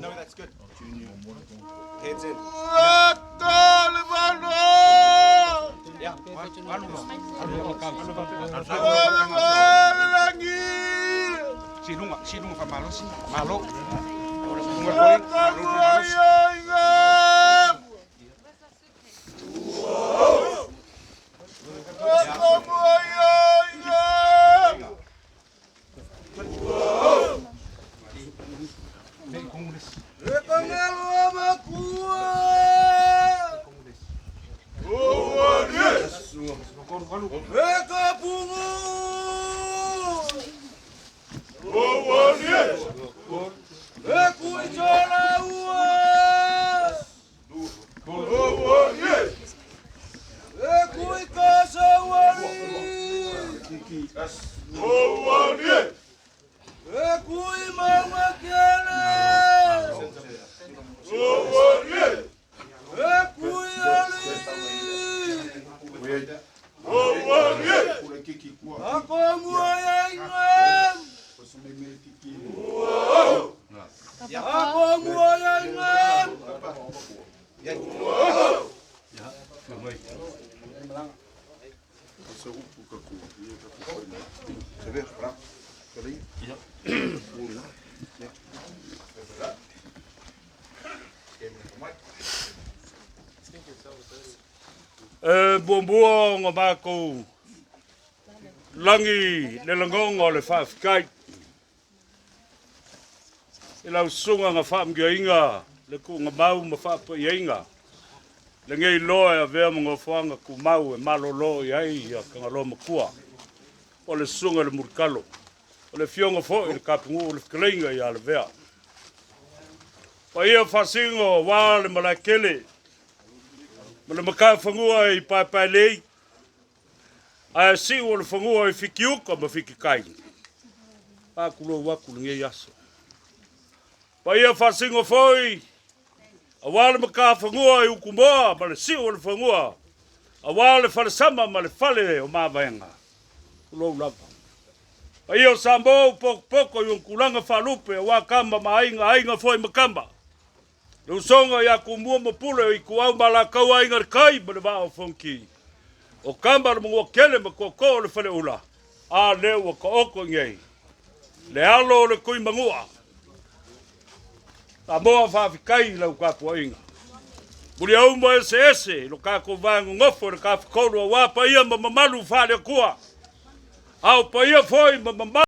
No, that's good. Heads in. Yeah. Silunga, silunga fa malosi. Malo. E muamua ona matou lagi le lagona o le faafetai i lau susuga na faamanuiaina le tuugamau ma faapaiaina lenei loa e avea ma nofoaga tumau e malolo i ai ia Tagaloa Matua, o le susuga i le Mulitalo, o le afioga foi i le Tapunuu o le fetalaiga ia Lavea. Paia faasino aua le Malaetele ma le matafanua i Paepaelei, ae siu o le fanua i Fitiuta ma Fititai. Faatulou atu lenei aso. Paia faasino foi aua le matafanua i Utumoa ma le siu o le fanua, aua le falesama ma le fale o Mavaega. Tulou lava. Paia o Samoa ua potopoto i ona tulaga faalupe aua Tama ma Aiga, Aiga foi ma Tama. Le usoga ia Tumua ma Pule o Ituau ma Alataua, Aiga i le Tai ma le Vaa o Fonoti. O Tama le Manuatele ma Tootoo o le Faleula, a lea ua taoto i nei le alo o le Tuimanua. Samoa, faafetai i lau tapuaiga. Muliauma eseese i lo tatou va nonofo i le Tafatolu aua paia ma mamalu faale-Atua, a o paia foi ma mamalu.